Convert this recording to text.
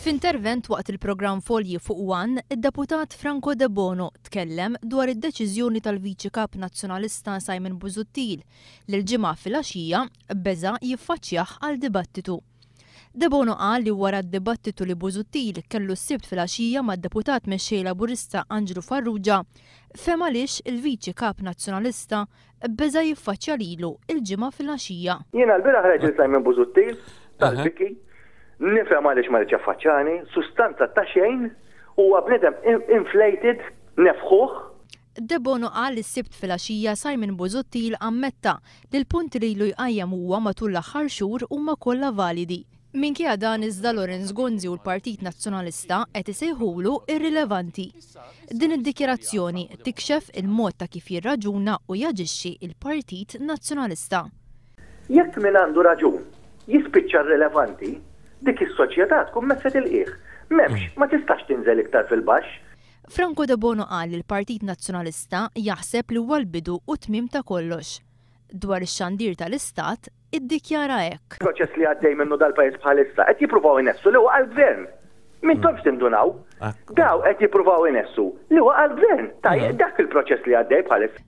F'intervent waqt il-programm Folji fuq One, id-Deputat Franco Debono tkellem dwar id-deċiżjoni tal-Viċi Kap Nazzjonalista Simon Busuttil li l-Ġimgħa filgħaxija beża' jiffaċċjah għal dibattitu. Debono qal li wara d-dibattitu li Busuttil kellu s-Sibt filgħaxija mad-Deputat Mexxej Laburista Anġlu Farrugia, fehem għaliex il-Viċi Kap Nazzjonalista beża' jiffaċċja lilu l-Ġimgħa filgħaxija. Jiena lbieraħ rajt lil Simon Busuttil tal-biki, nifhem għaliex ma riedx jaffaċċjani, sustanza ta' xejn, huwa bniedem inflated, nefħuh. Debono qal li s-Sibt filgħaxija Simon Busuttil ammetta li l-punti li ilu jqajjem huwa matul l-aħħar xhur huma kollha validi. Minkejja dan iżda Lawrence Gonzi u l-Partit Nazzjonalista qed isejħulu irrilevanti. Din id-dikjarazzjoni tikxef il-mod ta' kif jirraġuna u jaġixxi l-Partit Nazzjonalista. Jekk min għandu raġun jispiċċa rrilevanti, dik is-soċjetà tkun messet il-qiegħ. M'hemmx, ma tistax tinżel iktar fil-baxx. Franco Debono qal li l-Partit Nazzjonalista jaħseb li huwa l-bidu u t-tmiem ta' kollox. Dwar ix-xandir tal-Istat, iddikjara hekk. Proċess li għaddej minnu dal-pajjiż bħalissa qed jippruvaw inessu li waqa' l-gvern. M'intomx tindunaw. Daw qed jippruvaw inessu li waqa' l-gvern. Dak il-proċess li għaddej bħalissa.